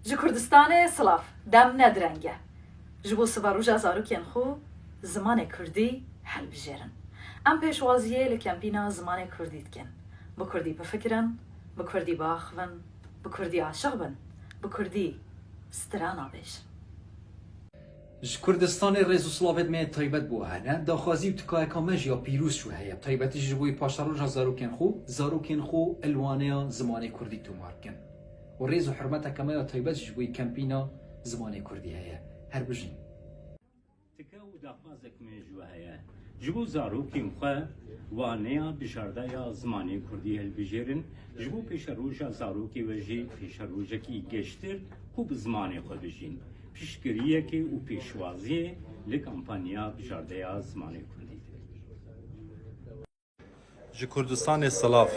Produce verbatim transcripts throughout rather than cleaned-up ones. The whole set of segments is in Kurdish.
Ji Kurdistanê silav, dem ne direng e. Ji bo siberoja zarokên xwe zimanê kurdî hilbijêrin. Em pêşwaziyê li kempîna zimanê kurdî dikin. Bi kurdî bifikirin, bi kurdî biaxivin, bi kurdî aşiq bin, bi kurdî strana bêjin. Ji Kurdistanê rêz û silavêt me yê taybet bo hene. Daxwazî û tikayeka me jî ya pîroz ji we heye. Bi taybetî jî ji bo yê paşeroja zarokên xwe, zarokên xwe li waneya zimanê kurdî tomar bikin. Û rêz û hurmeteke me ya taybet jî ji bo yê kempîna zimanê kurdî heye. Her bijîn. Tika û daxwazek me ji we heye. Ji bo zarokên xwe waneya bijardeya zimanê kurdî hilbijêrin, ji bo pêşeroja zarokê we jî pêşerojekî geştir ku bi zimanê xwe bijîn. Piştgiriyekê û pêşwaziyê li kampanya bijardeya zimanê kurdî. Ji Kurdistanê silav.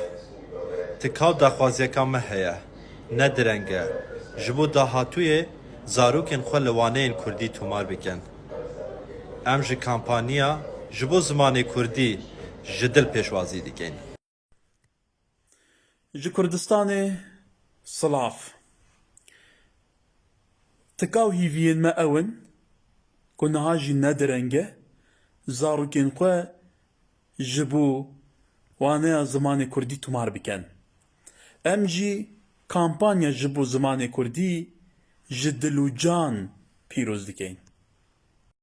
Tika û daxwaziyeka me heye. Ne direng e. Ji bo dahatûyê zarokên xwe li waneyên kurdî tomar bikin. Em ji kampanya ji bo zimanê kurdî ji dil pêşwazî dikin. Ji Kurdistanê silav. Tika û hîviyên me ew in ku niha jî ne direng e, zarokên xwe ji bo waneya zimanê kurdî tomar bikin. Em jî kampanya ji bo zimanê kurdî ji dil û can pîroz dikin.